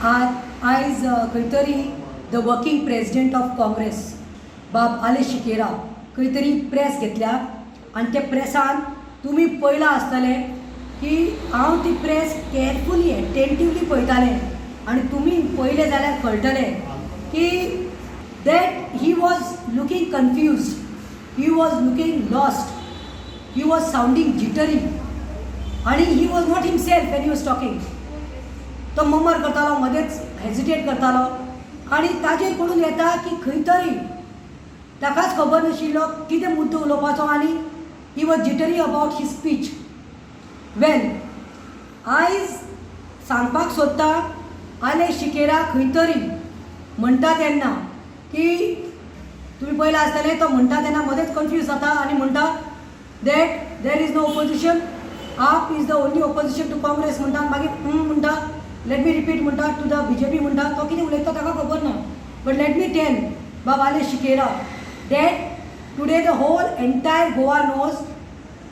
आयज खंय तरी the working president of Congress बाब आलेश सिकेरा खंय तरी प्रेस घेतल्या आनी त्या प्रेसान तुमी पळयलां आसतलें की हांव ती प्रेस केअरफुली, एटेंटिवली पळयतालें आनी तुमी पळयलें जाल्यार कळटलें की that he was looking confused, he was looking lost, he was sounding jittery आणि he was not himself when he was talking. तो मर्मर करतालो, मदेंच हेजिटेट करतालो आनी ताजेर कळून येता की खंय तरी ताकाच खबर नाशिल्लो कितें मुद्दो उलोवपाचो आनी he was jittery about his speech. Well, आयज सांगपाक सोदता, आलेश सिकेरा खंय तरी म्हणटा तेन्ना की तुमी पळयलां आसतलें, तो म्हणटा तेन्ना मदेंच कन्फ्यूज जाता आनी म्हणटा that there is no opposition, AAP is the only opposition to Congress म्हणटा. मागीर म्हणटा, let me repeat म्हणटा, टू the BJP म्हणटा. तो कितें उलयता ताका खबर ना. बट let me tell बाब Alesh Sequeira that today the whole entire Goa knows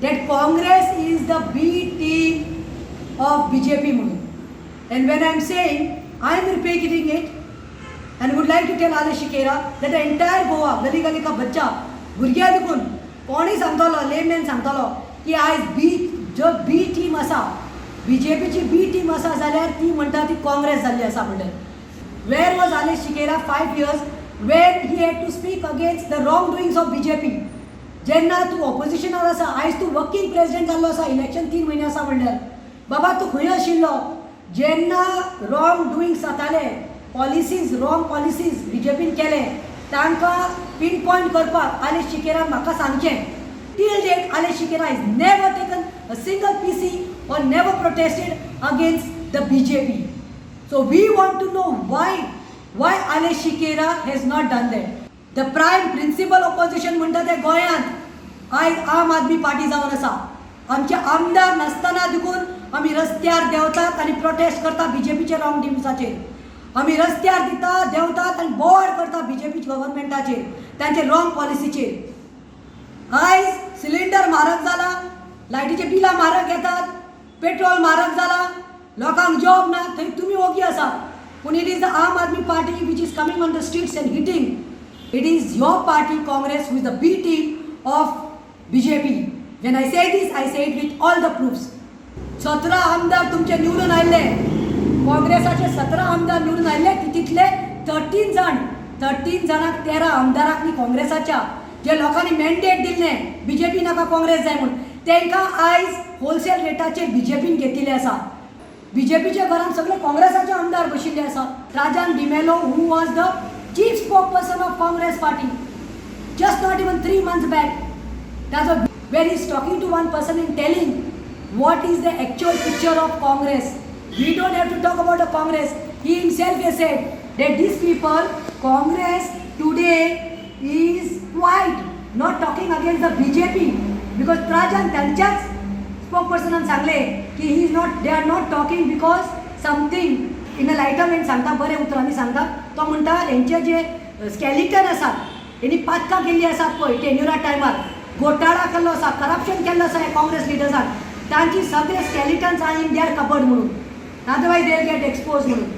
that Congress is the B team of BJP म्हणून. And when I am saying, I am repeating it and would like to tell Alesh Sequeira that the entire Goa, गली गली का बच्चा, भुरग्या देखून कोणूय सांगतलो, layman सांगतलो की आयज बी जो बी टीम आसा, बीजेपीची बी टीम आसा जाल्यार ती म्हणटा ती काँग्रेस जाल्ली आसा. म्हणल्यार where was Alesh Sequeira 5 years when he had to speak against the wrong doings of BJP? जेन्ना तूं ऑपोजिशनार आसा, आयज तूं वर्किंग प्रेसिडेंट जाल्लो आसा, इलेक्शन 3 म्हयने आसा म्हणल्यार बाबा तूं खंय आशिल्लो जेन्ना रॉंग डुईंग्स जाताले, पॉलिसीज, रॉंग पॉलिसीज बीजेपीन केले, तांकां पिन पॉयंट करपाक आलेश सिकेरा म्हाका सांगचें, till date Alesh Sequeira is never taken a single PC or never protested against the BJP. So we want to know why Alesh Sequeira has not done that. The prime principal opposition म्हणटा ते गोंयांत आयज आम Aadmi party जावन आसा. आमचे आमदार नासतना देखून आमी रस्त्यार देंवतात आनी प्रोटेस्ट करता बीजेपीच्या रॉंग डुईंग्साचेर. आमी रस्त्यार दिता देंवतात आनी बोवाळ करता बीजेपी गव्हर्मेंटाचेर, तांचे रॉंग पॉलिसीचेर. आयज सिलिंडर म्हारग जाला, लायटीचे बिलां म्हारग येतात, पेट्रोल म्हारग जाला, लोकांक जॉब ना, थंय तुमी ओगी आसा. पूण it is the Aam Aadmi Party which is coming on the streets and hitting. It is your party, Congress, who is the B team of BJP. When I say this, I say it with all the proofs. 17 आमदार तुमचे निवडून आयले, काँग्रेसाचे 17 आमदार निवडून आयले, तितले 13 जाण, 13 जाणांक, 13 आमदारांनी काँग्रेसाच्या जे लोकांनी मॅन्डेट दिल्लें बीजेपी नाका, काँग्रेस जाय म्हूण, तांकां आयज होलसेल रेटाचेर बीजेपीन घेतिल्ले आसा. बीजेपीच्या घरान सगळे काँग्रेसाचे आमदार बशिल्ले आसा. Rajan D'Mello, who was the chief spokesperson of Congress party just not even 3 months back, ताजो where he is talking to one person and telling what is the actual picture of Congress. We don't have to talk about the Congress. He himself has said that these people, Congress today is quiet, not talking against the BJP, because Trajan त्यांच्याच स्पोकपर्सनान सांगले की he is not they are not talking because something in a lighter vein सांगता, बरे उतरांनी सांगता. तो म्हणटा हेंचे जे स्केलिटन आसात, हेणी पातकां केल्ली आसात पळय, टेन्युरा टायमार घोटाळा केल्लो आसा, करप्शन केल्लो आसा ह्या काँग्रेस लिडर्सान, तांची सगळे skeletons are in their cupboard म्हणून, otherwise they get expose म्हणून.